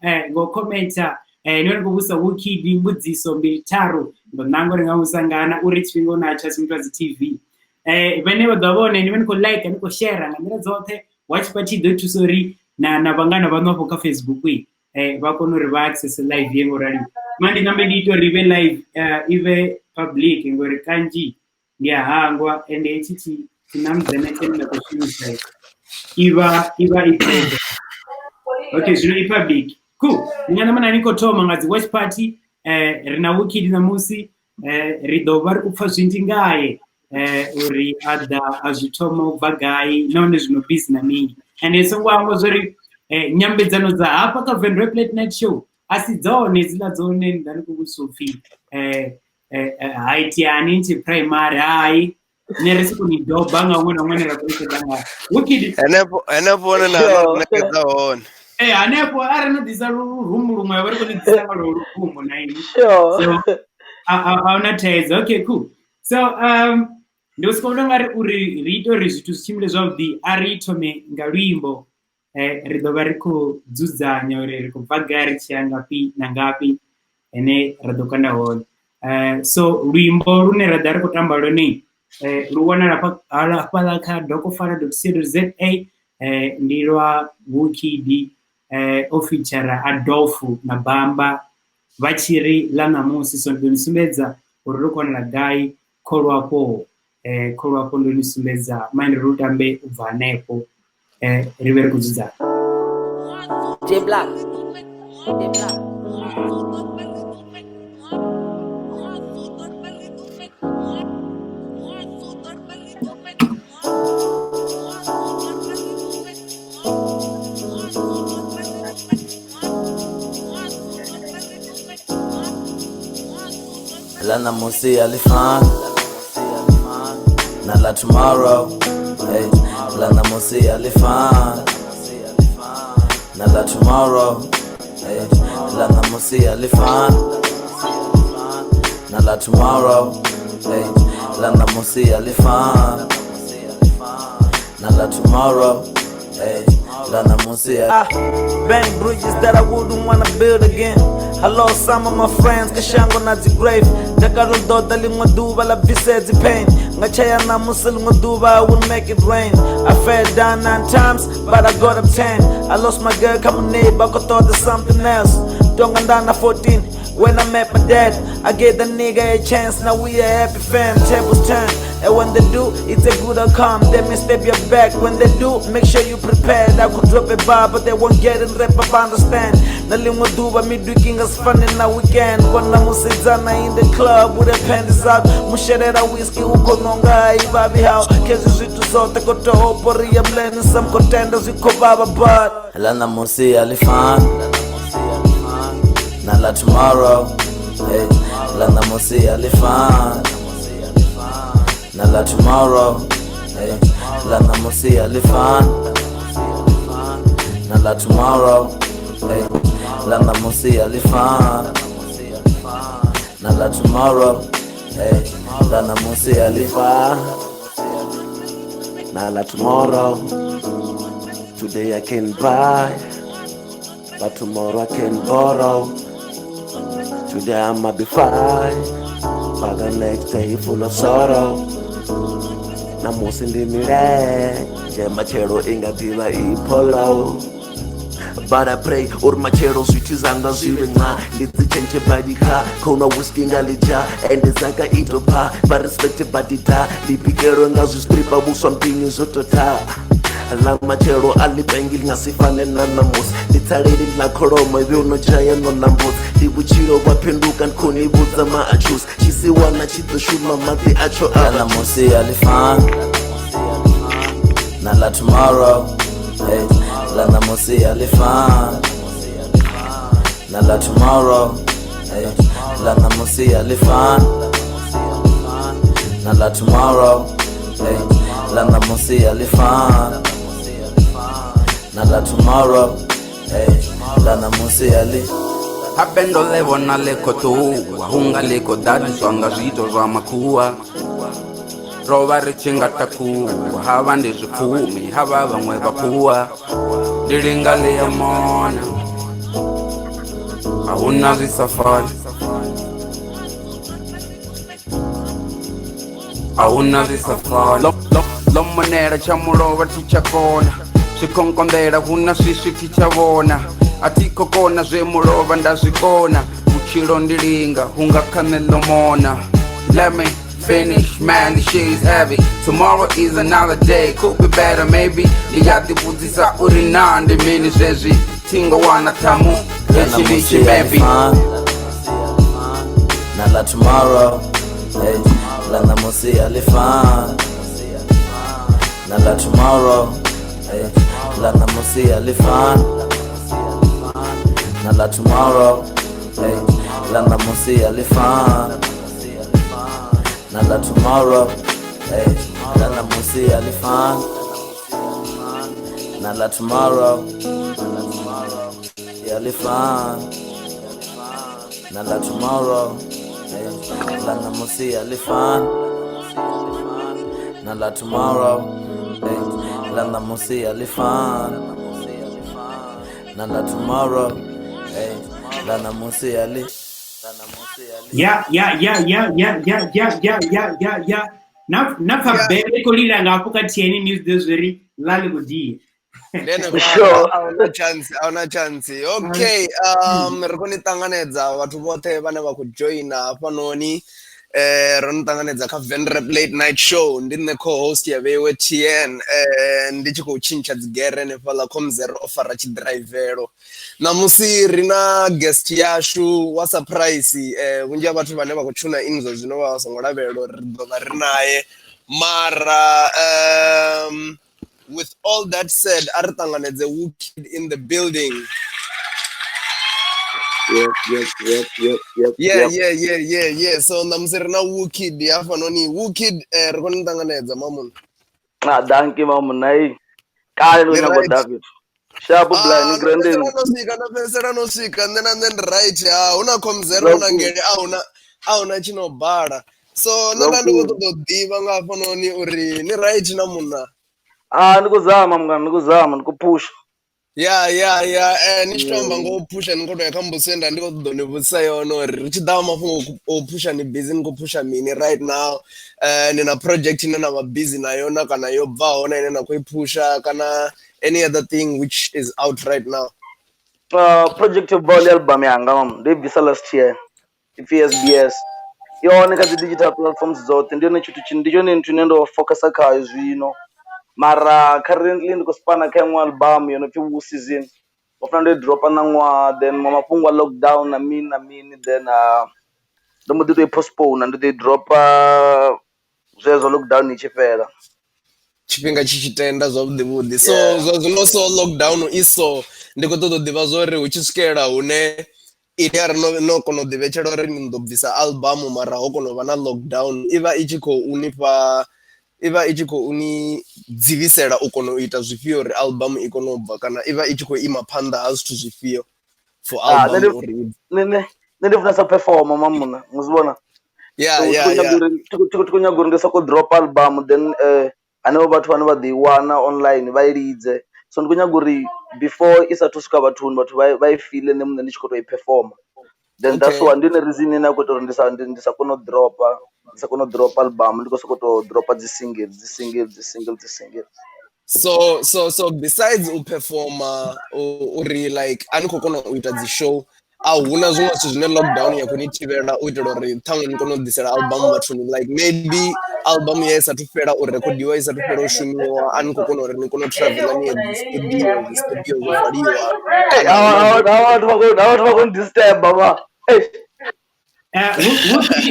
Ngo commenta ni ri khou vhudzisa Wukid mbudziso mbili tharu, ndo nanga uri nga vhudzisa ngana uri tshifhinga u natsho a si muthu wa dzi TV. Vhane vha ḓo vha hone ni vhe ni khou like ni khou share nga nḓila dzoṱhe. Watch party i ḓo thusa uri na vhangana vhaṋu afho kha Facebook vha kone uri vha access live ye ngorali. Ma ndi nambe ndi ita uri i vhe live, i vhe public ngori kanzhi ndi a hangwa, ende hetshi tshinamdzana tshine nda khou shumisa i vha i private. Okay, zwino i public. Cool. Ndi nga namba ni khou thoma nga dzi watch party. Ri na Wukid ṋamusi, ri ḓo vha ri khou pfha zwinzhi ngaye, uri a ḓa a zwi thoma u bva gai nahone zwino busy na mini. Ende songo hangwa zwori nyambedzano dza hafha kha Venrap Late Night Show a si dzone hedziḽa dzone nda ni khou vhudzisa upfhi height yani ntshi primary, hai nṋe ri soko ni doba nga huṅwe na huṅwe ra khou ṱoḓa nga Wukid. Henefho henefho hone na ro ṋekedza hone. Eh, hanefho arali no ḓisa lurumbu luṅwe vha ri khou ni ḓisa nga lwo lurumbu na ini. Sure. So a huna thaidzo. Okay, cool. So ndi u soko nga ri uri ri ite uri zwithu zwi tshimbile zwavhuḓi, a ri thome nga luimbo. Ri ḓo vha ri khou dzudzanya uri ri khou bva gai ri tshi ya ngafhi na ngafhi hene ra ḓo kanda hone. So luimbo lune ra ḓa ri khou tamba lwone lu wanala hafhaḽa kha dokofala.co.za, ndi lwa Wukid, o feature Adolf na Bamba vha tshi ri ḽa ṋamusi. So ndi ḓo ni sumbedza uri ri khou wanala gai kholwafho, kholwafho ndo ni sumbedza mani ri lu tambe u bva hanefho, ri vhe ri khou dzudzanya. J Black. J Black. La ṋamusi a ḽi fani na ḽa tomorrow. Hey, ḽa ṋamusi a ḽi fani na ḽa tomorrow. Hey, ḽa ṋamusi a ḽi fani na ḽa tomorrow. Hey, ḽa ṋamusi a ḽi fani na ḽa tomorrow. Hey, ḽa ṋamusi a Ah, bang bridges that I wouldn't wanna build again. I lost some of my friends kashango na dzi grave. Dakalo ḓoḓa ḽiṅwe ḓuvha ḽa bvise dzi pain. Nga tshaya ṋamusi ḽiṅwe ḓuvha I will make it rain. I fell down nine times, but I got up 10. I lost my girl, come neighbor, I thought there's something else. Tonga ndana 14 when I met my dad. I gave the nigga a chance, now we a happy fam. Tables turn, and when they do, it's a good outcome. They may step your back. When they do, make sure you prepared. I could drop a bar, but they won't get it. Rap up, understand. Na ḽiṅwe ḓuvha midweek nga si fane na weekend. Vhona musidzana in the club with her panties out. Mushelela whiskey u khou nonga i vhavhi hao. Khezwi zwithu zwoṱhe ko to hope uri I'm learning some contenders zwi khou vhavha, but ḽa ṋamusi a ḽi fani na ḽa tomorrow. Hey, ḽa ṋamusi a ḽi fani na ḽa tomorrow. Hey, ḽa ṋamusi a ḽi fani na ḽa tomorrow. Hey, ḽa ṋamusi a ḽi fani na ḽa tomorrow. Hey, ḽa ṋamusi a ḽi fani na la tomorrow. Today I can buy, but tomorrow I can borrow. Today I might be fine, but the next day full of sorrow. Namusi ndi milenzhe, matshelo i nga ḓivha i polo. But I pray uri matshelo zwithu zwanga zwi vhe nca, ndi dzi tshentshe badi kha khou nwa whisky nga ḽidzha ende dzaka ito pha vha respect badida, ndi bikelwe nga zwistripa vhuswa mpinyi zwo to tha. Ḽa matshelo a ḽi pengi ḽi nga si fane na ṋamusi, ndi tsaleli ḽa kholomo ivi u no dzhaya no ḽa mbudzi. Ndi vhutshilo vha phinduka, ndi khou ni vhudza ma a choose tshisiwana tshi ḓo shuma maḓi atsho a ḽa ṋamusi a ḽi fani na ḽa tomorrow. Hey, ḽa ṋamusi a ḽi fani na ḽa tomorrow. Hey, ḽa ṋamusi a ḽi fani na ḽa tomorrow. Hey, ḽa ṋamusi a ḽi fani na ḽa tomorrow. Hey, ḽa ṋamusi a ḽi Habe ndo ḽi vhona ḽi khou ṱuwa, hu nga ḽi khou ḓaḓiswa nga zwiito zwa makhuwa. Ro vha ri tshi nga takuwa, havha ndi zwipfumi, havha vhaṅwe vha khuwa. Ndi linga ḽi ya mona. Ahuna zwi sa fani, ahuna zwi sa fani. Ḽo monela tsha mulovha thi tsha kona, zwikhonkombela huna swiswi thi tsha vhona. A thi khou kona zwe mulovha nda zwi kona, vhutshilo ndi linga hunga kha nṋe ḽo mona. Let me finish, man, this shit is heavy. Tomorrow is another day, could be better maybe. Ndi ya ḓivhudzisa uri naa ndi mini zwezwi, thingo wana ṱhamu hetshi ndi tshimebi. Na la tomorrow, hey, la ṋamusi a ḽi fani. Na la tomorrow, hey, la ṋamusi a ḽi fani. Na la tomorrow, hey, la ṋamusi a ḽi fani. Na la tomorrow, hey, la ṋamusi a ḽi fani. Na la tomorrow, ya ḽi fani. Na la tomorrow, hey, la ṋamusi a ḽi fani. Na la tomorrow, hey, la ṋamusi a ḽi fani. Na la tomorrow, hey, la ṋamusi a ḽi. Ya. Na pfa bele khou lila nga hafho kha TN News ḓo zwi ri ḽa ḽi khou dia. Sure. Ahuna chance. Okay, ri khou ni ṱanganedza vhathu vhoṱhe vhane vha khou joina hafhanoni. Ro ni ṱanganedza kha Venrap Late Night Show. Ndi nṋe co-host ya vheiwe TN. Ndi tshi khou tshintsha dzigere hanefhaḽa Comzero o fara tshiḓiraivelo. Ṋamusi ri na guest yashu wa surprise. Vhunzhi ha vhathu vhane vha khou tshuna in zwa zwino vha vha songo lavhelela uri ri ḓo vha ri naye. Mara with all that said, a ri ṱanganedze Wukid in the building. Yep. Yeah. So ṋamusi ri na Wukid hafhanoni. Wukid, ri khou ni ṱanganedza mamuna. Ah, danki mamuna. Kale ndo nyago David. Shabu blind grandin. Na fhedzisela no swika nṋe na nṋe ndi right. Ha huna Comzero na ngele ahuna tshino bala. So nṋe nda ndi khou ṱoḓa u ḓivha nga hafhanoni uri ni right na munna. Ah, ndi khou zama mngani, ndi khou zama, ndi khou pusha. Yeah. Ni tshi to amba ngo pusha ni khou to ya kha mbudziso nda ndi khou ṱoḓa ni vhudzisa yone uri ri tshi ḓa mafhungo o pusha ni busy ni khou pusha mini right now? Ni na project ine na vha busy nayo na kana yo bvaho na ine na khou i pusha kana any other thing which is out right now? Project yo bvaho ndi album yanga mam, ndo i bvisa last year. Ipfi SBS. Yone kha dzi digital platforms dzoṱhe, ndi yone tshithu ndi yone nthu ine ndo focusa khayo zwino. Mara currently ndi khou spana kha iṅwe album yo no pfi Wu Season. Ndo fanela ndo i dropa ṋaṅwaha, then mafhungo a lockdown na mini then ndo mbo ḓi to i postpone, ndi ḓo i dropa zwezwo lockdown i tshi fhela. Tshifhinga tshi tshi tenda zwavhuḓi vhuḓi. So zwa zwino so lockdown i so ndi khou ṱoḓa u ḓivha zwori hu tshi swikela hune ine a ri no kona u ḓivhetshela uri ni ḓo bvisa album mara ho kona u vha na lockdown, i vha i tshi khou ni fha, i vha i tshi khou ni dzivhisela u kona u ita zwifhio uri album i kone u bva, kana i vha i tshi khou ima phanḓa ha zwithu zwifhio for album uri nṋe ndi funesa performa mamuna, mu zwi vhona? Yeah. Thi khou nyaga uri ndi soko drop album then hanevho vhathu vhane vha ḓo i wana online vha i lidze. So ndi khou nyaga uri before i sathu swika vhathuni vhathu vha i feel nṋe muṋe ndi tshi khou tou i performa. Then that's why ndi yone reason ine ya khou ita uri ndi sa kone u dropa, ndi sa kone u dropa album, ndi khou sokou tou dropa dzi single dzi single. So besides u performa uri like a ni khou kona u ita dzi show, a huna zwiṅwe zwithu zwine lockdown ya khou ni thivhela u itela uri ṱhaṅwe ni kone u ḓisela album vhathuni, like maybe album ya i sathu fhela u rekhodiwa, i sathu fhela u shumiwa, a ni khou kona uri ni kone u travela ni ye dzi studio zwo valiwa. Vhathu vha khou disturb vha.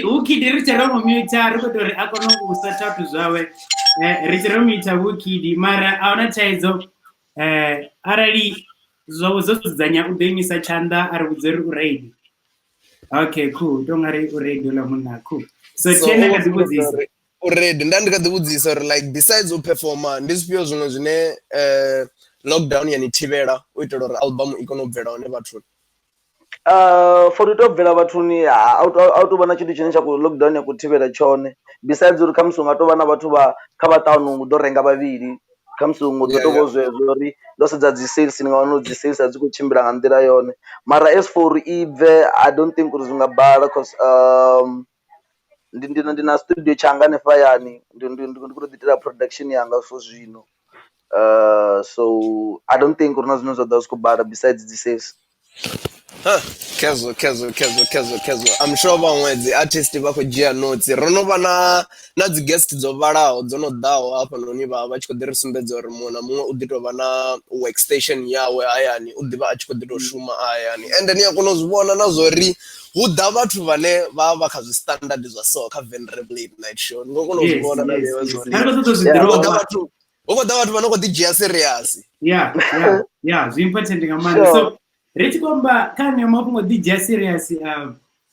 Wukid ri tshi ro mu mute ri khou tou uri a kone u sort out zwawe. Ri tshi ro mute Wukid mara a huna thaidzo. Arali zwawe zwo dzudzanya u ḓo imisa tshanḓa a ri vhudze uri u ready. Okay, cool. To nga ri u ready uḽa munna, cool. So tshena kha ḓi vhudzisa. U ready. Nda ndi kha ḓi vhudzisa uri like besides u performa ndi zwifhio zwiṅwe zwine lockdown ya ni thivhela u itela uri album i kone u bvela hone vhathuni? For u tou bvela vhathuni a u tou vha na tshithu tshine tsha khou lockdown ya khou thivhela tshone. Besides uri khamusi u nga tou vha na vhathu vha kha vhaṱanu u ḓo renga vhavhili Khamusi huṅwe ḓo tou vha zwezwo uri ndo sedza dzi sales ni nga wana uri dzi sales a dzi khou tshimbila nga nḓila yone, mara as for uri i bve I don't think uri zwi nga bala cause ndi na studio tshanga hanefha hayani, ndi khou ḓi itela production yanga for zwino so I don't think uri na zwine zwa ḓo vha zwi khou bala besides dzi sales. Khezwo khezwo khezwo khezwo khezwo, I'm sure vhaṅwe dzi artist vha khou dzhia notes. Ro no vha na dzi guest dzo vhalaho dzo no ḓaho hafhanoni vha tshi khou ḓi ri sumbedza uri muṅwe na muṅwe u ḓi tou vha na workstation yawe hayani, u ḓivha a tshi khou ḓi tou shuma hayani. Ende ni a kona u zwi vhona na zwa uri hu ḓa vhathu vhane vha kha zwi standard zwa so kha Venrap Late Night Show. Ni khou kona u zwi vhona na vheiwa zwa uri hu khou ḓa vhathu vha no khou ḓi dzhia serious. Yeah, yeah, yeah, zwi important nga maanḓa. So ri tshi khou amba kha haneyo mafhungo ḓi dzhia serious,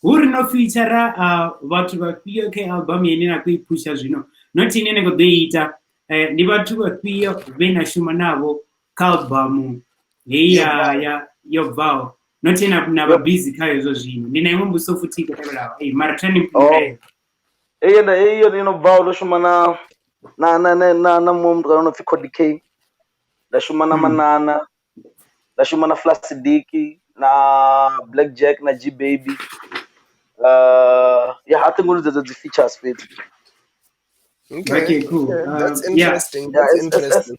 hu ri no feature vhathu vhafhio kha album ine na khou i phusha zwino, not ine ni khou ḓo ita, ndi vhathu vhafhio vhe na shuma navho kha album heyi ya yo bvaho, not ine na vha busy kha hezwo zwino. Ndi na iṅwe mbudziso futhi i khou tevhelaho, mara thani mpindulele. Heyi yone ino bvaho ndo shuma na na na na na muṅwe muthu ano pfhi Cody K, nda shuma na Manana, nda shuma na Flasidiki na Black Jack na G Baby. Yeah, I think dzedzo dzi features fhedzi. Okay, okay, cool. That's interesting. Yeah. That's interesting.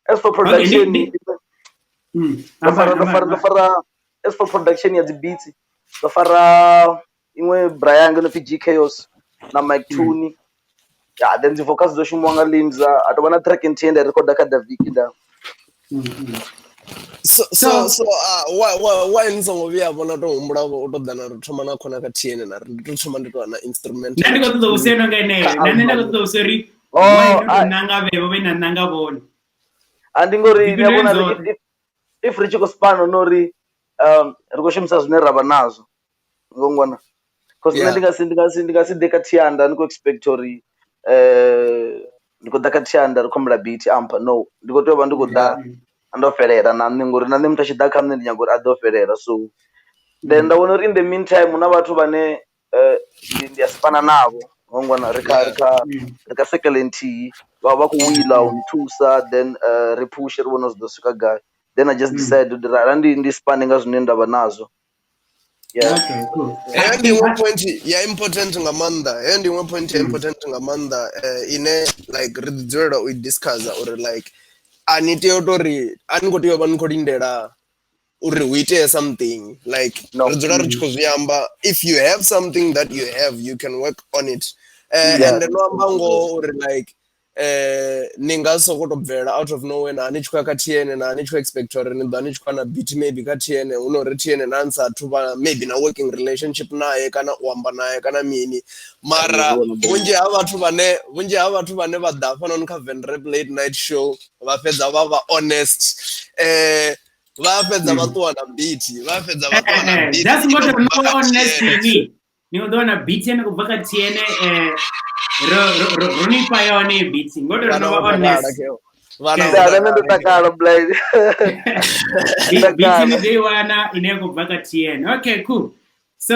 As for production, okay, as for production ya dzi beats, ndo fara iṅwe Brian no pfi G Chaos na Mike Tooney. Yeah, then dzi vocals dzo shumiwa nga Limza, a tovha na track nthihi nda recorda kha Daviki da. So why ni songo vhuya vhona to humbula u tou ḓa na ri thoma na khona kha TN na ri ndi to thoma ndi to na instrument. Nṋe ndi khou ṱoḓa u sena nga eneyo. Nṋe nda khou ṱoḓa u sena uri why no nanga vhevho vhe na nanga vhone. A ndi ngori ni a vhona if ri tshi khou spana no ri ri khou shumisa zwine ra vha nazwo. Ngongwana. Cause nṋe ndi nga si ḓe kha Tianda ndi khou expect uri ndi khou ḓa kha Tianda ri khombela beat ampa, no, ndi khou tea u vha ndi khou ḓa ndo fhelela na nṋe ngori na nṋe muthu a tshi ḓa kha nṋe ndi nyaga uri a ḓo fhelela. So then nda vhona uri in the meantime huna vhathu vhane ndi a spana navho ngongwana, ri kha sekele nthihi, vha khou wila u nthusa, then ri phushe ri vhone zwi ḓo swika gai. Then I just decide uri ra ndi spane nga zwine nda vha nazwo. Yeah. Okay, cool. Heyo ndi iṅwe point ya important nga maanḓa. Heyo ndi iṅwe point ya important nga maanḓa ine like ri ḓi dzulela u i discussa uri like a ni tea u tori a ni khou tea u vha ni khou lindela uri hu itee something, like ri dzula ri tshi khou zwi amba, if you have something that you have you can work on it. And no amba ngoho uri like ni nga soko to bvela out of nowhere na ni tshi khou ya kha TN na ni tshi khou expect uri ni ḓo ni tshi khou wana beat maybe kha TN, hu no uri TN na ni sathu vha maybe na working relationship naye kana u amba naye kana mini. Mara vhunzhi ha vhathu vhane vha ḓa hafhanoni kha Venrap Late Night Show vha fhedza vha vha honest, vha fhedza vha ṱuwa na beat, vha fhedza vha ṱuwa na beat. That's what no honest ni. Ni ḓo wana beat ene kubva kha TN, ro ni fha yone beat ngoto ro no vha honest. Vhana ndo takala blind. Beat ni ḓo i wana ine ya khou bva kha TN. Okay, cool. So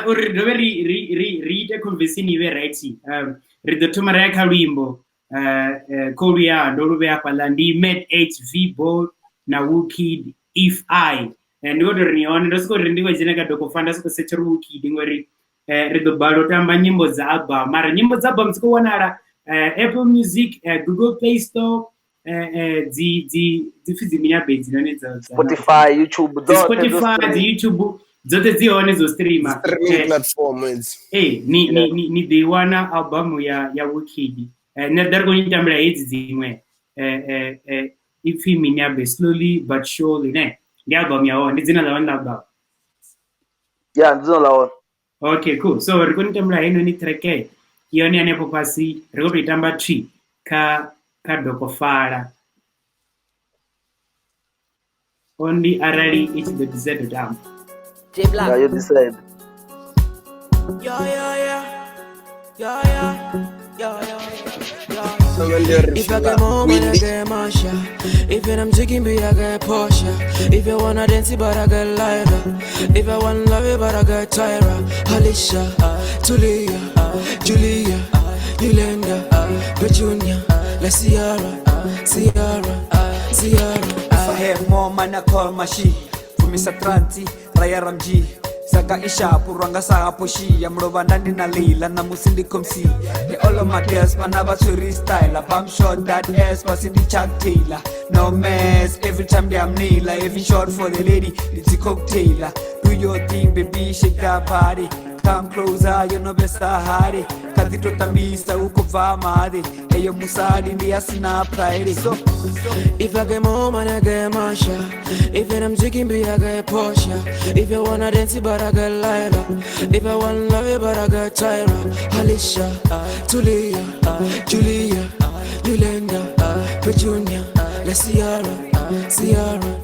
uri dovhe ri ite conversation i vhe right. Ri ḓo thoma ra ya kha luimbo. Ko luya ndo lu vhea fhaḽa ndi Mad H V Bo na Wukid If I. Ndi khou tou ri ni hone, ndo soko ri ndi khou dzhena kha Dokofa nda soko setsha uri Wukid ngori ri ḓo bala u tamba nyimbo dza album, mara nyimbo dza album dzi khou wanala Apple Music, Google Play Store, dzi pfi dzi mini abe dzi dza Spotify, YouTube, dzi Spotify, dzi YouTube dzoṱhe dzi hone dzo streamer streaming platform idzi. Ni ḓo i wana album ya Wukid. Nṋe ḓa ri khou ni tambela hedzi dziṅwe ipfi mini abe Slowly But Surely, ne ndi album ya hone, ndi dzina ḽa hone ḽa album. Yeah, ndi dzina ḽa hone. Okay, cool. So ri khou ni tambela heinoni track yone hanefho fhasi, ri khou tou i tamba thwi kha Dokofala. Only arali i tshi ḓo decide u tamba. J Black. Yeah, you decide. Yeah, yeah, yeah. Yeah, yeah. Yeah, yeah. Yeah. If I get more money, I get Masha. If I'm chicken, be I get Porsche. If you wanna dance, but I get lighter. If I wanna love you, but I get Tyra. Alicia, Tulia, Julia, Yolanda, Petunia, La Sierra. Ciara, Ciara. If I have more money, I call my she. Pfumisa transi, raya ramji. Saka ishapu, ranga sa poshi. I'm nandi na lila, na musindi komsi. They all of my girls, man, have a style. A bum shot that ass, pass in the Chuck Taylor. No mess, every time they am nila. Every shot for the lady, it's a cocktail. Do your thing, baby, shake that body. Come closer, you know best I hide it. Kadito tambisa, uko vamadi. Eyo musadi, ndi asina pride. So, If I get more money, I get more shot. If I'm drinking beer, I get Porsche. If you wanna dance, but I got Lila. If I wanna love you, but I got Tyra. Alicia, Tulia, Julia, Yolanda, Petunia, La Ciara, Ciara,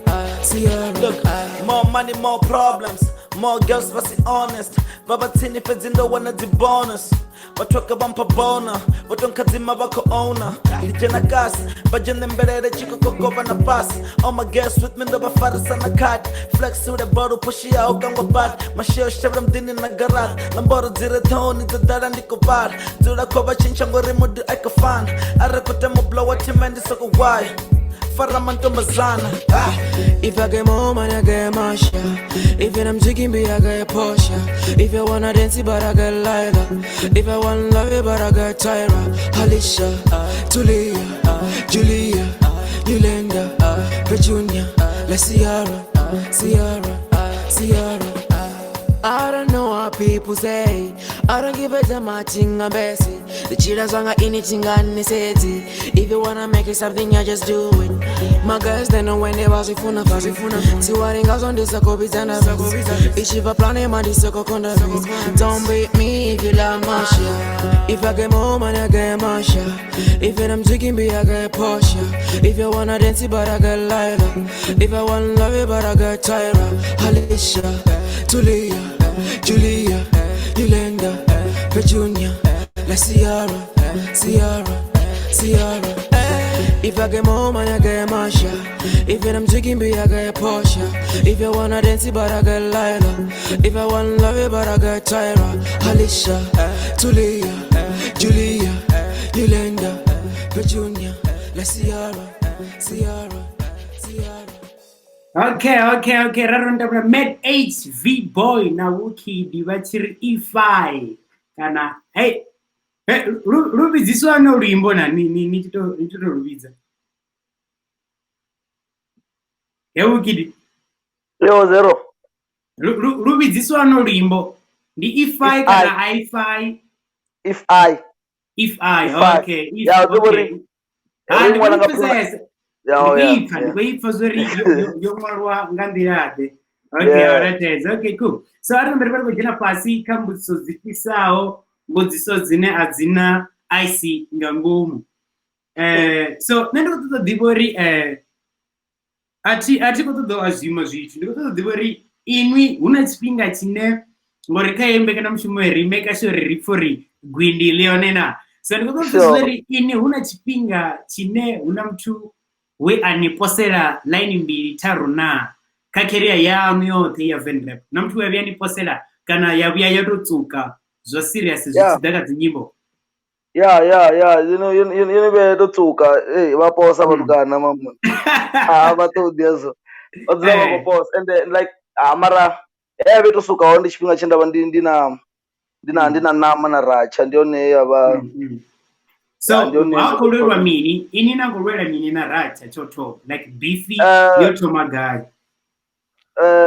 Ciara. Look, more money, more problems. More girls, but honest. Baba tini fedzi ndo wana dzi bonus. Vathoka vha bona, vho vha khou owner. Ndi dzhena kasi, vha dzhene mbelele tshikokoko na pasi. All my girls with me ndo vha farisa na card. Flex with a bottle, push yaho kangwa bad. Masheo shevra mdini na garage. Lamboro dzi re ṱhoni dzo ḓala ndi khou vhala. Dzula kho vha tshintsha ngori mudu a khou fana. Arali khou tama u blowa thima ndi soko waya. Fara mantombazana. Ah. If I get more money, I get more shot. If I'm drinking beer, I get Porsche. If you wanna dance, but I got Lila. If I wanna love you, but I got Tyra. Alicia, Tulia, Julia, Yolanda, Petunia, La Ciara, Ciara, Ciara. I don't know what people say. I don't give a damn I'm busy. The cheaters want anything unnecessary. If you wanna make it something, I just do it. My girls, they know when they was if una See what goes on this Ichiva plan my Don't beat me if you love my shit. If I get more money, I get my shit. If I'm drinking beer, I get Porsche. If you wanna dance, but I got Lila. If I wanna love you, but I got Tyra. Alicia, Tulia, Julia, Yolanda, Petunia, La Ciara, Ciara, Ciara. If I get more money, I get my shot. If I'm drinking beer, I get Porsche. If you wanna dance, but I got Lila. If I wanna love you, but I got Tyra. Alicia, Tulia, Julia, Yolanda, Petunia, La Ciara, Ciara, Ciara. Okay. Ra ronda Mad H V Boy na Wukidi vha tshi ri E5 kana hey lu vhidziswa no luimbo na ni tshi to lu vhidza. Hey Wukidi. Yo zero. Lu vhidziswa no luimbo ndi E5 kana I5? If I. If I. Okay. Yeah, okay. Okay, okay, cool. So I remember ri khou dzhena fhasi kha mbudziso dzi fhisaho, mbudziso dzine a dzina IC nga ngomu. So nṋe ndi khou ṱoḓa ḓivha uri a thi khou ṱoḓa u zwima zwithu, ndi khou ṱoḓa ḓivha uri inwi hu na tshifhinga tshine ngori kha heyi mbekanyamushumo ri make sure ri pfhe uri gwindi ḽi hone na. So ndi khou ṱoḓa ḓivha uri inwi hu na tshifhinga tshine hu na muthu we a ni posela line mbili tharu na kha career yaṋu yoṱhe ya Venrap, na muthu we vhuya ni posela kana ya vhuya ya to tsuka zwa serious zwi tshi ḓa kha dzi nyimbo? Yeah. You know, you vhe to tsuka, hey, vha posa vhatukana mamu. Ah, vha ṱoḓi hezwo. Vha dzula vha khou posa and like mara vhe to suka hone ndi tshifhinga tshe nda vha ndi na nama na ratsha, ndi yone ya vha. So, ha khou lwelwa mini? Ini na khou lwela mini na ratsha tsho thoma? Like beefy yo thoma gai?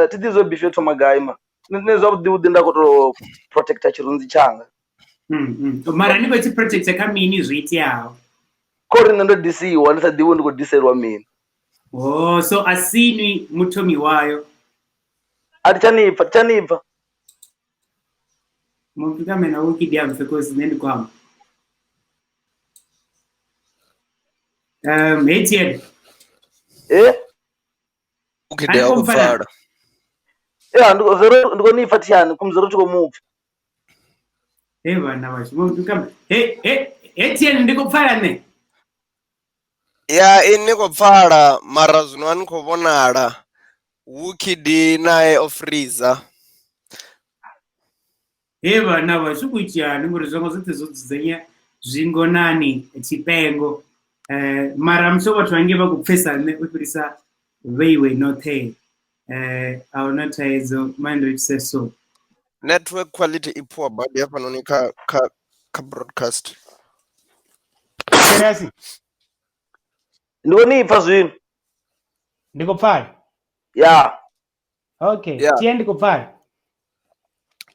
Thi ḓivhi zwo beefy yo thoma gai ma. Nṋe zwavhuḓi vhuḓi nda khou to protecta tshirunzi tshanga. Mara ni khou tshi protecta kha mini zwo iteaho? Khori nṋe ndo disiwa ndi sa ḓivhi ndi khou diselwa mini. Oh, so a sinwi muthomi wayo. A thi tsha ni pfa. Muthu ka mena wo kidia mfekosi nṋe ndi kwama. Etienne. Eh? Ukide a kupfala. Yeah, ndi khou ni pfa thiani, kumzero tshi khou mupfa. Hey vhana vhashu, muthu ka hey Etienne ndi khou pfala nṋe. Ya ini khou pfala mara zwino ani khou vhonala. Wukidi nae o freezer. Hey vhana vhashu ku itiani ngori zwanga zwoṱhe zwo dzudzanya zwingonani tshipengo. Mara I'm sure vhathu vhangi vha khou pfesa nṋe u fhirisa vheiwe noṱhe. A huna thaidzo, mane ndo itise so. Network quality i poor badi hafhanoni kha broadcast. Serious? Ndi khou ni pfa zwino. Ndi khou pfala? Yeah. Okay, Yeah. tie ndi khou pfala.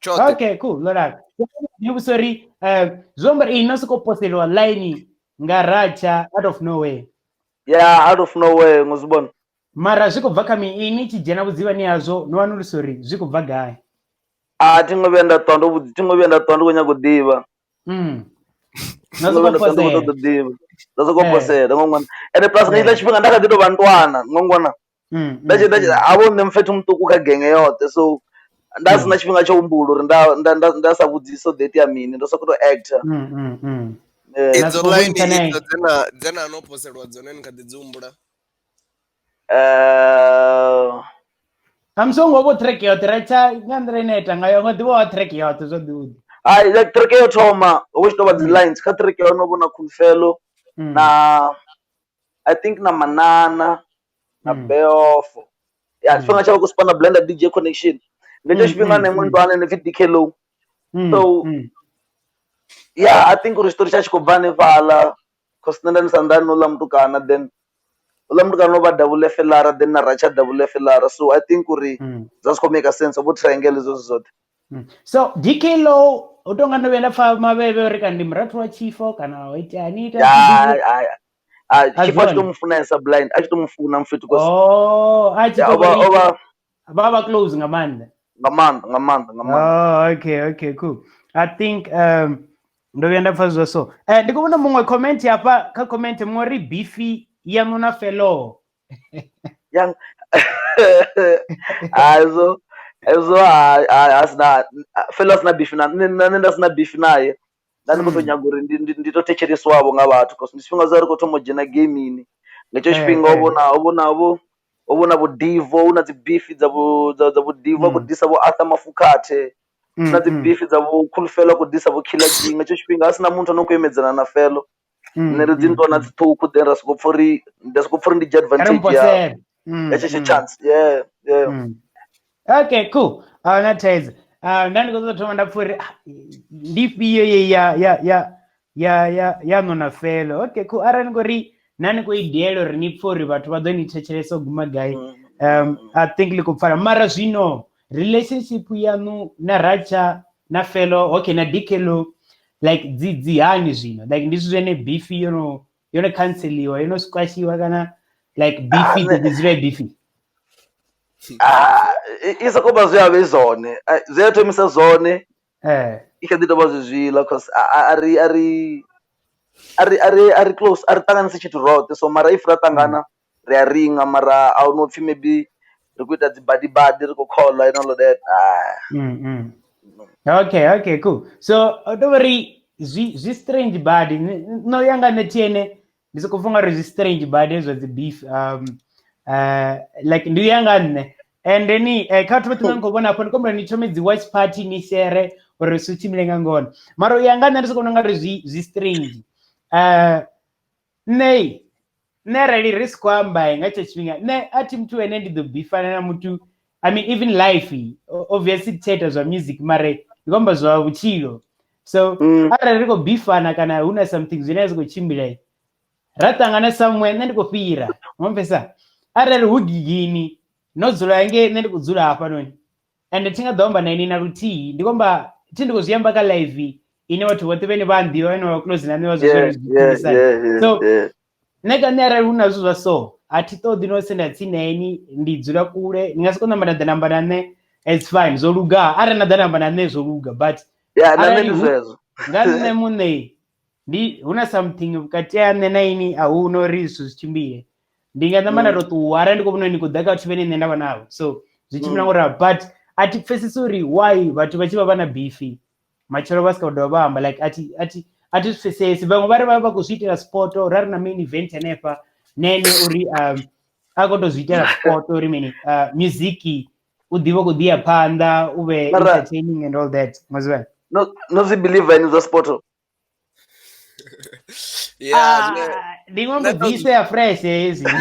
Tshoṱhe. Okay, cool. Lorad. Ni vhudzisa uri zwi amba uri ino soko poseliwa line nga Ratsha out of nowhere. Yeah, out of nowhere ngo zwi vhona. Mara zwi khou bva kha mini? Ini tshi dzhena vhudzivhani hazwo no wanulusa uri zwi khou bva gai? A thi ngo vhuya nda ṱwa ndo vhudzi, thi ngo vhuya nda ṱwa ndi khou nyaga u ḓivha. No Thi ngo soko vhuya nda ṱwa ndi khou posela. ṱoḓa u ḓivha. Nda soko posela ngo ngwana. Ende plus nga hetshiḽa tshifhinga nda kha ḓi tou vha ntwana ngo ngwana. Nda a vho nṋe mfethu muṱuku kha genge yoṱhe, so nda sina tshifhinga tsha u humbula uri nda sa vhudzisa ḓo itea mini, ndo sokou tou actor. Idzo line idzo dzena no poselwa dzone ni kha ḓi dzi humbula? I'm so ngo track yoṱhe Ratsha nga nḓila ine a ita ngayo nga ḓivha wa track yoṱhe zwavhuḓi. Hai, like track yo thoma hu tshi tou vha dzi lines kha track ya hone vho na Khulufhelo na I think na Manana na Beofo. Ya tshifhinga tsha vha khou spana Blender DJ Connection. Nga hetsho tshifhinga na iṅwe ntwana ine pfi DK Low. So yeah, I think uri tshiṱori tsha tshi khou bva hanefhaḽa cause nṋe nda ndi sa nḓani no ḽa mutukana, then uḽa mutukana o vha double FLR, then na Ratsha double FLR, so I think uri zwa zwi khou make sense vho triangle hezwo zwithu zwoṱhe. So DK Low u tonga ndo vhuya nda pfa mavhevhe uri kana ndi murathu wa Tshifo kana o itani ita. Ya, Tshifo a tshi to mu funesa blind, a tshi to mu funa mfethu cause. Oh, a tshi to vha vha close nga maanḓa. Nga maanḓa, nga maanḓa, nga maanḓa. Oh, okay, okay, cool. I think ndo vhuya nda pfa zwa so. Ndi khou vhona muṅwe comment hafha kha comment muṅwe ri beefy yaṋu na Felo. Yang Azo ezo a sina Felo a sina beef na nṋe nda sina beef naye. Nda ndi khou tou nyaga uri ndi to thetshelesiwavho nga vhathu cause ndi tshifhinga zwa ri khou thoma u dzhena gamini. Nga hetsho tshifhinga ho vhona vho Divo, hu na dzi beef dza vho dza vho Divo khou disa vho Arthur Mafukhathe. Na dzi beef dza vho Khulufhelo khou disa vho Killer G. Nga hetsho tshifhinga ha sina muthu ano khou imedzana na Felo. Nṋe ri dzi ntwana dzi ṱhukhu then ra soko pfa uri nda soko pfa uri ndi dzhia advantage ya hetsho chance. Yeah, yeah. Okay, cool. Na thaidzo. Nda ndi khou ṱoḓa thoma nda pfa uri ndi ifhio ye ya no na Felo. Okay, cool. Arali ni khou ri na ni khou i diela uri ni pfe uri vhathu vha ḓo ni thetshelesa u guma gai. I think li khou pfala. Mara zwino relationship yaṋu na Ratsha na Felo, okay, na DK Low, like dzi hani zwino? Like ndi zwithu zwine beef yo no canceliwa, yo no squashiwa kana like beef dzi dzule beef. I soko vha zwi avhe zwone, zwi a thomisa zwone. I kha ḓi tovha zwezwiḽa cause a ri close, a ri ṱanganisi tshithu roṱhe, so mara if ra ṱangana ri a ringa, mara a hu no pfhi maybe ri khou ita dzi badi badi ri khou call and all of that. Okay, okay, cool. So don't worry, zwi strange badi no ya nga nṋe TNA ndi soko pfa uri zwi strange badi zwa dzi beef like ndi ya nga nṋe. And then kha vhathu vhoṱhe vha khou vhona afho ndi kombela ni thome dzi watch party ni share uri zwi tshimbile nga ngona. Mara u ya nga nṋe ndi soko vhona ungari zwi strange. Nṋe arali ri si khou amba nga hetsho tshifhinga nṋe a thi muthu ane ndi ḓo bifana na muthu. I mean even life obviously tsha ita zwa music mare ndi khou amba zwa vhutshilo. So arali ri khou bifana kana hu na something zwine a zwi khou tshimbila ra ṱangana somewhere nṋe ndi khou fhira. Ngo mpfesa? Arali hu gigini no dzula nge nṋe ndi khou dzula hafhanoni and thi nga ḓo amba na ini na luthihi. Ndi khou amba thi ndi khou zwi amba kha live ine vhathu vhoṱhe vhene vha nḓivha vhene vha close na nṋe vha zwi zwi. So nṋe ka nṋe arali hu na zwithu zwa so a thi ṱoḓi no senda tsini na ini, ndi dzula kule, ni nga si kone u amba na ḓa namba na nṋe, it's fine, zwo luga. Arali na ḓa namba na nṋe zwo luga, but arali nga nṋe muṋe ndi hu na something vhukati ha nṋe na ini a hu na uri zwithu zwi tshimbile. Ndi nga ṋamba nda to ṱuwa arali ndi khou vhona uri ni khou ḓa kha vhathu vhene nṋe nda vha navho. So zwi tshimbila ngo ralo, but a thi pfesesi uri why vhathu vha tshi vha vha na beef matshelo vha si ka dovha vha amba, like a thi zwi pfesesi. Vhaṅwe vha ri vha khou zwi itela sport, ra ri na main event hanefha nene uri a khou tou zwi itela sport uri mini music u ḓivha khou ḓi ya phanḓa u vhe entertaining and all that. No zwi believe in zwa sport? Yeah, ndi iṅwe mbudziso ya fresh hezwi.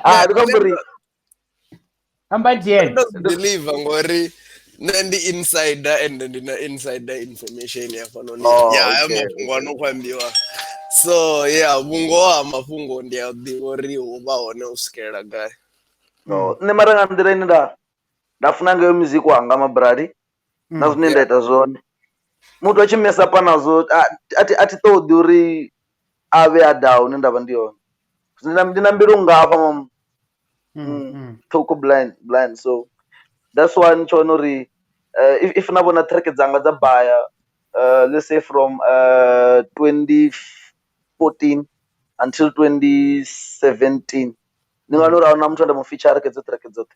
Ah, ndi khou uri amba Jen. Deliver ngori nṋe ndi insider and ndi na insider information ya fhanoni. Yeah, haya mafhungo ano khou ambiwa. So yeah, vhungoho ha mafhungo ndi a ḓivha uri hu vha hone u swikelela gai. No, nṋe mara nga nḓila ine nda funa ngayo music wanga mabrali na zwine nda ita zwone. Muthu a tshi mesa pa nazwo a thi ṱoḓi uri a vhe a down nda vha ndi hone. Ndi na mbilu ngafha mam. Thoko blind so that's why ni tshi uri if na vhona track dzanga dza baya let's say from 2014 until 2017 ndi nga uri ahuna muthu anda mu feature kha dzo track dzoṱhe.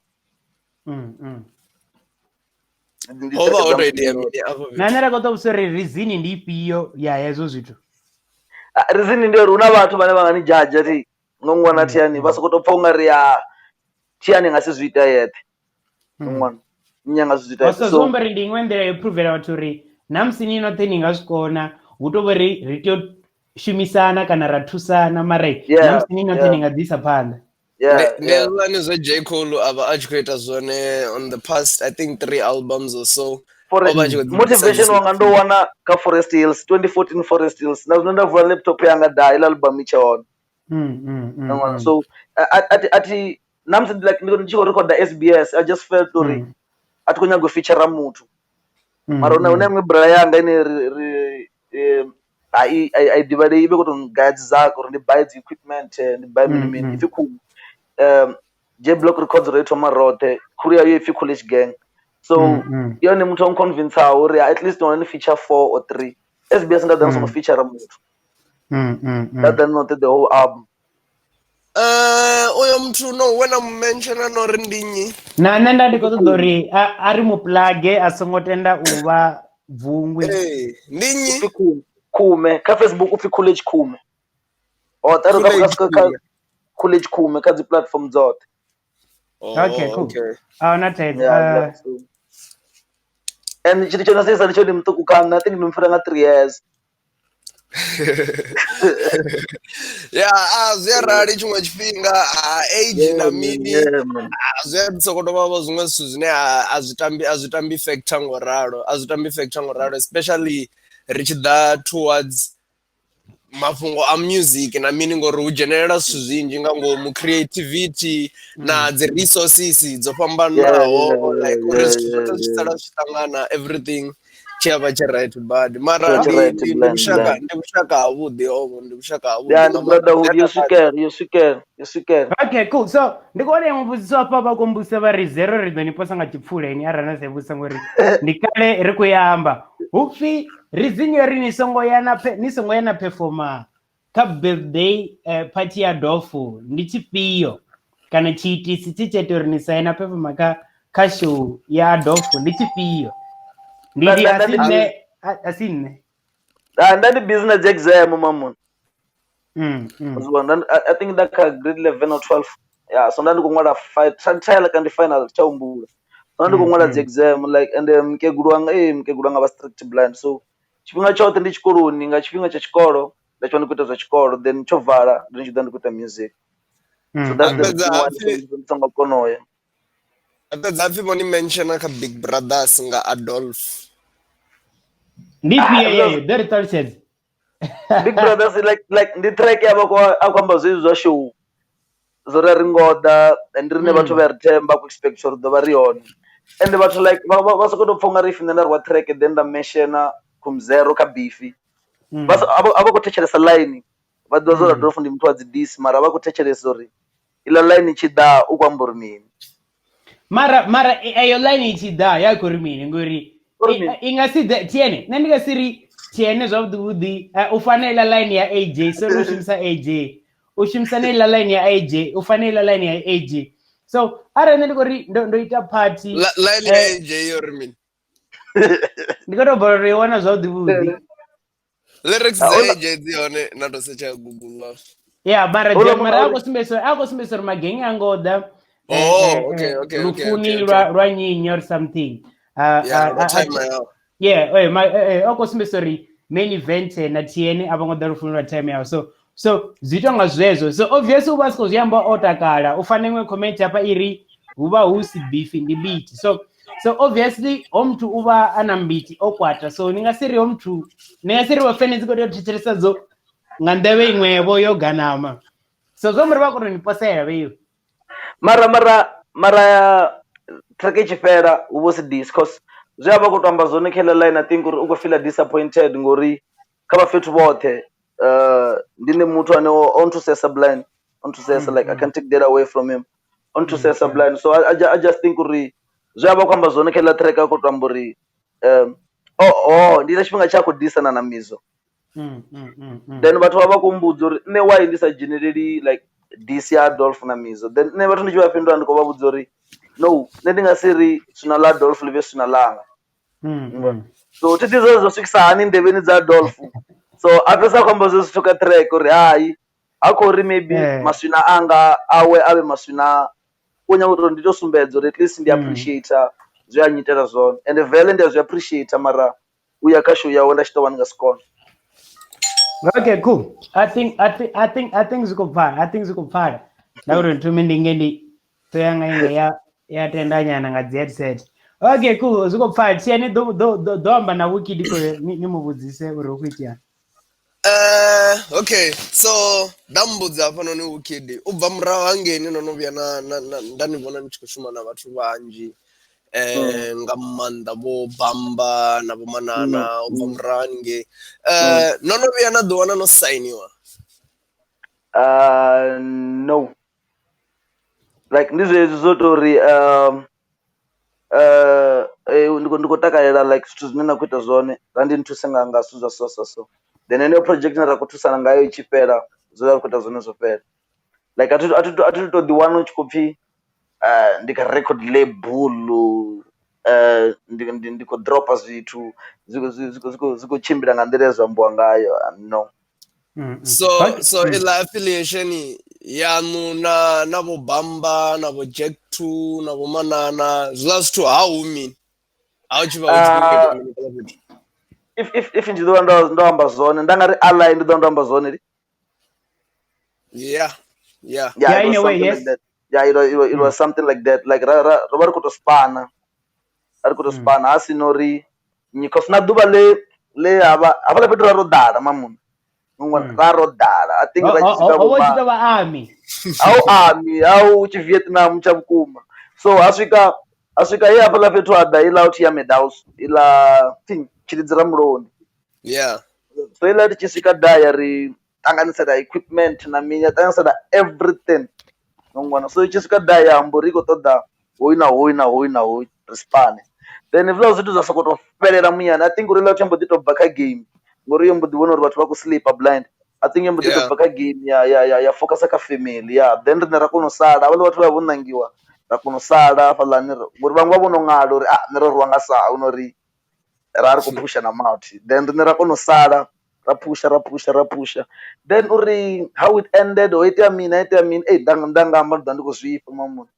Na nṋe ra khou ṱo vhudzisa uri reason ndi ifhio ya hezwo zwithu. Reason ndi uri hu na vhathu vhane vha nga ni judge ri ngo ṅwana Tiyani vha sokou tou pfha ungari ya Tiyani nga si zwi ita yeṱhe. Ṅwana nnyi nga si zwi ita yeṱhe. So zwi amba uri ndi iṅwe nḓila yo provela vhathu uri na musi ni noṱhe ni nga zwi kona, hu tou vha uri ri tea u shumisana kana ra thusana, mara na musi ni noṱhe ni nga ḓisa phanḓa. Ndi hezwiḽani zwe J. Cole a vha a tshi khou ita zwone on the past I think 3 albums or so. Motivation wanga ndo wana kha Forest Hills 2014 Forest Hills. Na zwino nda vula laptop yanga da iḽa album i tshe hone. So ati namusi like ndi tshi khou recorda SBS I just felt uri a thi khou nyaga u feature muthu. Mara huna iṅwe brother yanga ine ri I ḓivhalei i vhe khou tou gaya dzi zaka uri ndi buy dzi equipment ndi buy mini mini ipfi cool. J Block Records ro i thoma roṱhe, crew yayo ipfi College Gang. So yone muthu o nconvincaho uri at least ni feature 4 or 3. SBS nda ḓa ni songo feature muthu. Nda ḓa noṱhe the whole album. Uyo muthu no we na mu mention no ri ndi nnyi? Na nṋe nda ndi khou ṱoḓa uri a ri mu plage a songo tenda u vha bvungwi. Ndi nnyi? Khume kha Facebook upfi College Khume. Hoṱhe ri kha College Khume kha dzi platform dzoṱhe. Okay, cool. Ahuna thaidzo. And tshithu tsho no sesa ndi tsho ndi muṱuku kha nṋe, I think ndi mu fhira nga 3 years. Yeah, zwi arali tshiṅwe tshifhinga age na mini zwi a sokou tou vha zwiṅwe zwithu zwine a zwi tambi factor ngo ralo, a zwi tambi factor ngo ralo, especially ri tshi ḓa towards mafhungo a music na mini ngori hu dzhenelela zwithu zwinzhi nga ngomu, creativity na dzi resources dzo fhambanaho, like uri zwithu zwoṱhe zwi sala zwi ṱangana, everything tshi a vha tshi right bad. Mara ndi vhushaka havhuḓi hovho, ndi vhushaka havhuḓi. Yeah, ndi brotherhood yo swikela. Okay, cool. So ndi khou vhona iṅwe mbudziso hafha vha khou mbudzisa vha ri zero ri ḓo ni posa nga tshipfuleni arali na sa i vhudzisa ngori ndi kale ri khou i amba. Hu pfi reason yo ri ni songo ya na performa kha birthday party ya Dofu ndi tshifhio, kana tshiitisi tshi tsha ita uri ni sa ye na performa kha show ya Dofu ndi tshifhio? Ndi asi nṋe. Nda ndi busy na dzi exam mamuni. I think nda kha grade 11 or 12. Yeah, so nda ndi khou ṅwala trial kana ndi final tsha humbula. So nda ndi khou ṅwala dzi exam like and mukegulu wanga vha strict blind. So tshifhinga tshoṱhe ndi tshikoloni, nga tshifhinga tsha tshikolo nda tshi vha ndi khou ita zwa tshikolo, then tsho vala ndi tshi ḓa ndi khou ita music. So that's the reason why ndi songo kona uya. Fhedza pfi vho ni mention kha Big Brothers nga Adolf. Ndi ifhio yeyo? Ḓo ri ṱalutshedza. Big Brothers like ndi track ya vha khou amba zwezwi zwa show. Zwo ri ngoḓa and rine vhathu vha ri themba ku expect uri ḓo vha ri hone. And vhathu like vha sokou tou pfha ungari if nṋe nda rwa track then nda mention Khumzero kha beef. Vha a vha khou thetshelesa line. Vha ḓivha zwa uri Adolf ndi muthu wa dzi diss, mara vha khou thetshelesa uri iḽa line i tshi ḓa u khou amba uri mini. Mara eyo line i tshi ḓa ya khou ri mini, ngori i nga si ḓe Tiene, nṋe ndi nga si ri Tiene zwavhuḓi vhuḓi u fanela line ya AJ, so ri u shumisa AJ, u shumisa na iḽa line ya AJ, u fanela line ya AJ. So arali nṋe ndi khou ri ndo ita party line ya AJ yo ri mini, ndi khou tou balelwa uri i wana zwavhuḓi vhuḓi. Lyrics dza AJ dzi hone na to search Google. Yeah, mara a khou sumbedzisa uri magenge a ngo ḓa lufuni lwa nyinyi or something. Yeah, a khou sumbedzisa uri Main Event na TN a vho ngo ḓa lufuni lwa time yavho. So zwi ita nga zwezwo. So obviously u vha si khou zwi amba o takala. U fana iṅwe comment hafha i ri hu vha hu si beef ndi mbiti. So obviously ho muthu u vha a na mbiti o kwata. So ni nga si ri ho muthu, ni nga si ri vha fene dzi khou tea u thetshelesa dzo nga nḓevhe iṅwevho yo ganama. So zwo muri vha kona ni posela vheiwe. Mara track i tshi fhela hu vho si diss, cause zwe a vha khou to amba zwone kha line, I think uri u khou feel disappointed ngori kha vha fhethu vhoṱhe ndi nṋe muthu ane o nthusesa blind, o nthusesa, like I can't take that away from him, o nthusesa blind. So I just think uri zwe a vha khou amba zwone kha ḽa track a khou to amba uri ndi na tshifhinga tsha khou disana na Mizo. Then vhathu vha vha khou mbudza uri nṋe why ndi sa dzheneleli like diss ya Adolf na Mizo. Then nṋe vhathu ndi tshi vha fhindula ndi khou vha vhudza uri no, nṋe ndi nga si ri swina ḽa Adolf ḽi vhe swina ḽanga. So thi ḓivhi zwo swikisa hani nḓevheni dza Adolf. So a fhedzisa khou amba zwe zwithu kha track uri hai ha khou ri maybe maswina anga awe avhe maswina, u nyaga uri ndi to sumbedza uri at least ndi appreciate zwe a nyitela zwone, and vele ndi a zwi appreciate mara u ya kha show yawe nda tshi tou vha ndi nga si kone. Okay, cool. I think zwi khou pfala. I think zwi khou pfala. Nda uri nthume ndi nge ndi to ya nga inge ya tendanyana nga dzi headset. Okay, cool. Zwi khou pfala. Tshiani do amba na Wikid ko ni mu vhudzise uri hu khou itea. Okay, so ndambudza hafhanoni Wikid u bva murahu hangeni no no vhuya na nda ni vhona ni tshi khou shuma na vhathu vhanzhi. Nga maanḓa vho Bamba na vho Manana u bva murahu haningei. No no vhuya na ḓiwana no sainiwa? No. Like ndi zwezwi zwo to ri ndi khou takalela like zwithu zwine na khou ita zwone, ra ndi nthuse nga zwithu zwa so. Then heneyo project ine ra khou thusana ngayo i tshi fhela, zwe ra khou ita zwone zwo fhela. Like a thi to ḓiwana u tshi khou pfhi ndi kha record label, ndi khou dropa zwithu zwi khou tshimbila nga nḓila ye zwa ambiwa ngayo. No. So iḽa affiliation yaṋu na vho Bamba na vho Jack 2 na vho Manana zwiḽa zwithu ha hu mini? Ha u tshi vha hu tshi khou ita mini kha fhethu? If ndi ḓo ndo amba zwone nda nga ri ally ndi ḓo ndo amba zwone. Yeah. Yeah, in a way, yes. Like yeah, it was something like that. Like ra vha ri khou to spana. Ra ri khou to spana ha si no ri because na ḓuvha le havha hafhaḽa fhethu ra ro ḓala mamuna. Ra ro ḓala. I think ra tshi swika vho tshi tovha army. Au army, au tshi Vietnam tsha vhukuma. So ha swika ye hafhaḽa fhethu ha ḓa iḽa out ya Meadows, iḽa thing Tshilidzi Ramuloni. Yeah. So iḽa ri tshi swika da ya ri ṱanganisela equipment na mini, ya ṱanganisela everything. So i tshi swika da ya amba uri i khou ṱoḓa hoyu na hoyu na hoyu na hoyu ri spane. Then hezwiḽa zwithu zwa sokou tou fhelela muyani. I think uri iḽa mbo ḓi tou bva kha game ngori yo mbo ḓi vhona uri vhathu vha khou sleepa blind. I think yo mbo ḓi tou bva kha game ya focusa kha family. Yeah, then riṋe ra kona u sala havhaḽa vhathu vha vho nangiwa ra kona u sala hafhaḽani ngori vhaṅwe vha vhono ṅala uri nṋe ro rwiwa nga sa hu no ri ra ri khou phusha na mathi. Then riṋe ra kona u sala ra phusha. Then uri how it ended, ho itea mini, ha itea mini, nda nga amba ndi khou zwifha mamuna.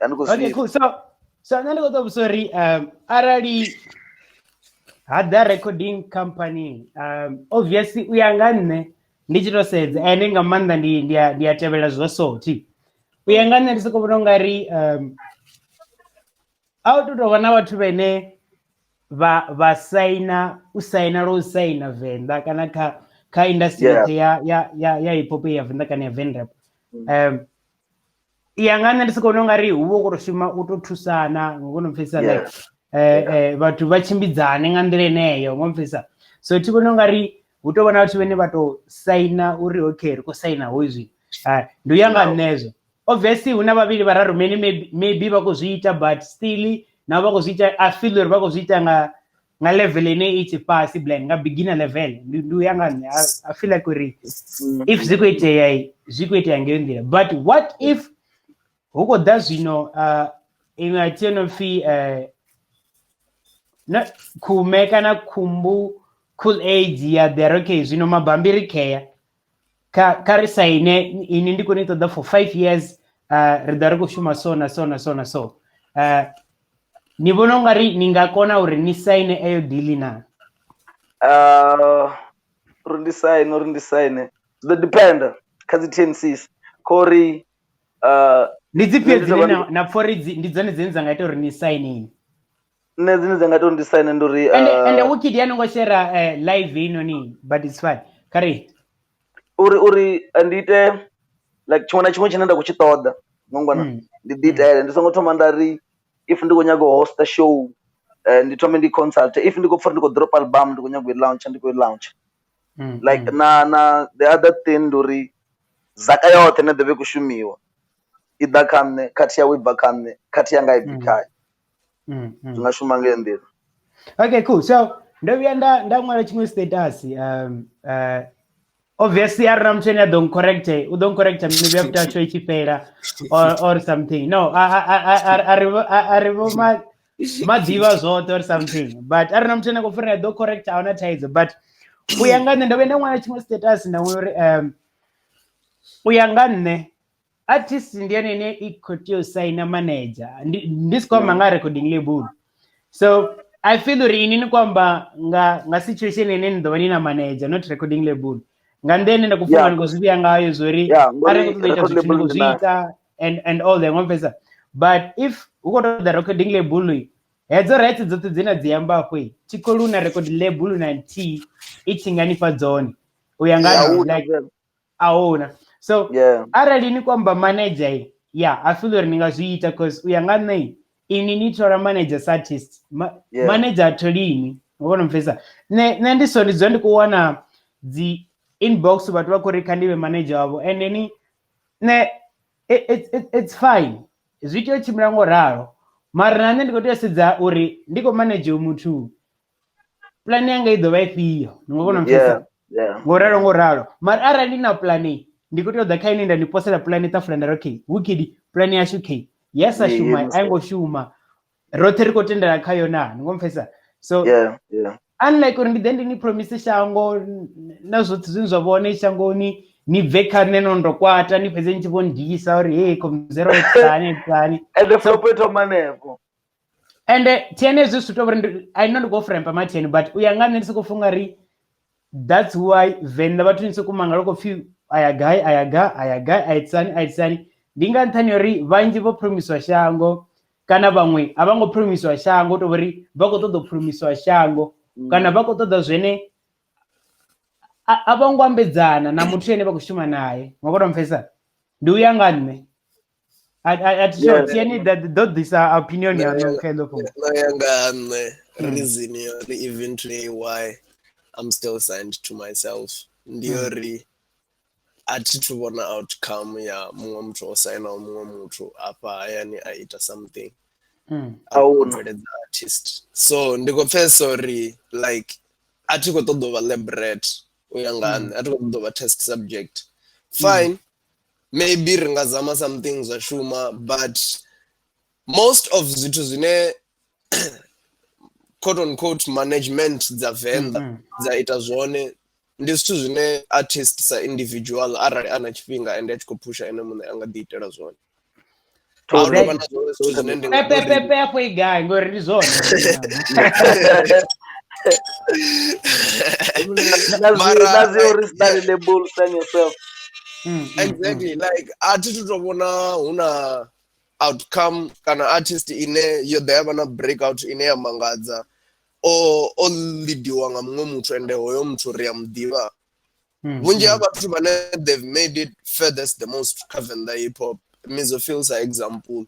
Okay, cool. So nṋe ndi khou ṱoḓa vhudzisa uri arali ha ḓa recording company, obviously u ya nga nṋe ndi tshi to sedza ene nga maanḓa ndi a tevhela zwa so thi. U ya nga nṋe ndi soko vhona ungari a u tou vha na vhathu vhene vha saina u saina lwo saina Venḓa kana kha industry yoṱhe ya hip hop ya Venḓa kana ya Venrap. Ya nga nṋe ndi soko vhona ungari hu vha hu khou to shuma u to thusana ngo no pfhesesa like vhathu vha tshimbidzane nga nḓila eneyo ngo pfhesesa. So thi vhona ungari hu tou vha na vhathu vhane vha to saina uri okay ri khou saina hoyu zwino. Ndi u ya nga nṋe hezwo. Obviously hu na vhavhili vhararu many maybe vha khou zwi ita but still na vha khou zwi ita I feel uri vha khou zwi ita nga level ine i tshi fhasi blind nga beginner level. Ndi u ya nga nṋe. I feel like uri if zwi khou itea zwi khou itea ngeyo nḓila. But what if hu khou ḓa zwino iṅwe a thi no pfhi khume kana khumbu cool age ya ḓa okay zwino mabambiri khea kha ri saine ini ndi kone i ṱoḓa for 5 years ri ḓa ri khou shuma so na so na so na so. Ni vhona ungari ni nga kona uri ni saine eyo deal na? Uri ndi saine, uri ndi saine zwi ḓo depend kha dzi TNCs khori ndi dzifhio dzine na pfha uri ndi dzone dzine dza nga ita uri ni saine? Nṋe dzine dza nga ita uri ndi saine ndi uri ende Wukid ya nongo share live inoni, but it's fine. Kari uri ndi ite like tshiṅwe na tshiṅwe tshine nda khou tshi ṱoḓa ngongwana ndi ḓi itele, ndi songo thoma nda ri if ndi khou nyaga u hosta show ndi thome ndi consult, if ndi khou pfha uri ndi khou drop album ndi khou nyaga u i launch ndi khou i launch. Like na the other thing ndi uri zaka yoṱhe ine ḓovha i khou shumiwa i ḓa kha nṋe, khathi yawe i bva kha nṋe, khathi yanga i bvi khayo. Zwi nga shuma nga nḓila. Okay, cool. So ndo vhuya nda ṅwala tshiṅwe status obviously arali muthu ane a ḓo ncorrecte, u ḓo ncorrecta maybe after show i tshi fhela or something. No, a ri vho maḓivha zwoṱhe or something, but arali muthu ane a khou funa a ḓo correcta, a huna thaidzo. But u ya nga nṋe ndo vhuya nda ṅwala tshiṅwe status nda ṅwala uri u ya nga nṋe artist ndi yone ine i khou tea u saina manager, ndi si khou amba nga recording label. So I feel uri ini ni khou amba nga situation ine ni ḓo vha ni na manager, not recording label. Nga nḓila ine nda khou funga ni khou zwi vhuya ngayo zwori arali ni khou ṱoḓa ita zwithu ni khou zwi ita and all the ngopfesa. But if hu khou ṱoḓa recording label, hedzo rights dzoṱhe dzine dzi amba afho tshikolo na record label na nthihi i tshi nga ni fha dzone u ya nga like ahuna. So arali ni khou amba manager, yeah, I feel uri ni nga zwi ita cause u ya nga nṋe ini ni thola manager sa artist, manager a tholi ini, ngo vhona mpfesa. Nṋe ndi so ndi dzula ndi khou wana dzi inbox vhathu vha khou ri kha ndi vhe manager wavho, and ni nṋe it's fine, zwi tea u tshimbila ngo ralo. Mara na nṋe ndi khou tea u sedza uri ndi khou manager muthu, plan yanga i ḓo vha ifhio, ni ngo vhona mpfesa. Ngo ralo. Mara arali ndi na plan, ndi khou tea u ḓa kha ine nda ni posela plan ṱafula nda ri okay Wukid plan yashu okay yes a shuma a ngo shuma roṱhe ri khou tendela khayo na, ni ngo mpfesa. So unlike uri ndi ḓe ndi ni promise shango na zwoṱhe zwine zwa vhone shangoni, ni bve kha nṋe no ndo kwata ni fhedze ni tshi vho ndisa uri hey Comzero tsani tsani and flop i thoma hanefho. And TN zwi zwi to uri I know ndi khou frempa ma TN, but u ya nga nṋe ndi soko funga ri that's why Venḓa vhathu ni soko mangala khou pfi aya gai aya ga aya gai a itsani. Ndi nga nṱhani uri vhanzhi vho promiswa shango kana vhaṅwe a vha ngo promiswa shango, to uri vha khou ṱoḓa u promiswa shango kana vha khou ṱoḓa zwene a vho ngo ambedzana na muthu ene vha khou shuma naye. Ngo kona mpfesa, ndi uya nga nṋe. A thi sure TN ḓo ḓisa opinion ya no kha ḽo fhungo. No ya nga nṋe reason yo ri even today why I'm still signed to myself ndi uri a thi thu vhona outcome ya muṅwe muthu o sainaho muṅwe muthu afha hayani a ita something a bveledza artist. So ndi khou pfesa uri like a thi khou ṱoḓa u vha lab rat u ya nga nṋe, a thi khou ṱoḓa u vha test subject. Fine, maybe ri nga zama something zwa shuma, but most of zwithu zwine quote unquote management dza Venḓa dza ita zwone ndi zwithu zwine artist sa individual arali ana tshifhinga ende a tshi khou phusha ene muṋe a nga ḓi itela zwone. Pepe afho i gai ngori ndi zwone. Exactly, like a thi thu to vhona hu na outcome kana artist ine yo ḓa ya vha na breakout ine ya mangadza o leadiwa nga muṅwe muthu ende hoyo muthu ri a muḓivha. Vhunzhi ha vhathu vhane they've made it furthest the most kha Venḓa hip hop, Mizophil sa example.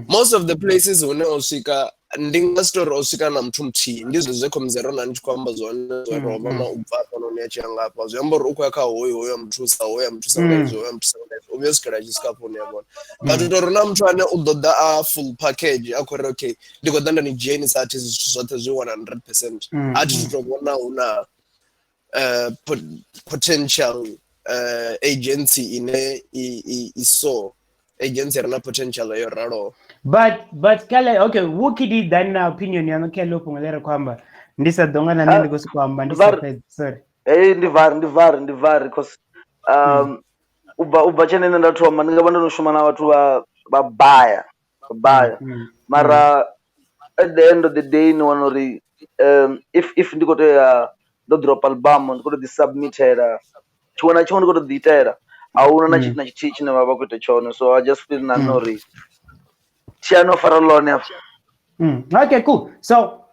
Most of the places hune o swika ndi nga si tori o swika na muthu muthihi, ndi zwezwe Comzero na ndi tshi khou amba zwone zwori o vha na u bva hafhanoni a tshi ya ngafha, zwi amba uri u khou ya kha hoyu, hoyu a muthusa, hoyu a muthusa nga hezwi, hoyu a muthusa nga hezwi, u vhuya u swikela a tshi swika hafho hune a vhona. But u tori na muthu ane u ḓo ḓa a full package a khou ri okay ndi khou ḓa nda ni dzhenisa artist zwithu zwoṱhe zwi 100%, a thi thu to vhona hu na potential agency ine i so agency re na potential yo raloho. But kale okay Wukid then na opinion ya kha ḽo fhungo ḽe re khou amba ndi sa ḓo nga na nṋe ndi khou sokou amba ndi sa fhedzi, sorry. Hey ndi vari cause u bva tshene nṋe nda thoma ndi nga vha ndo no shuma na vhathu vha baya mara at the end of the day ni wana uri if ndi khou tea Ndo drop album, ndi khou to ḓi submitela tshiṅwe na tshiṅwe, ndi khou to ḓi itela, a huna na tshithu na tshithihi tshine vha vha khou ita tshone. So I just feel na nṋe uri thi ano fara ḽone afha. Okay, cool. So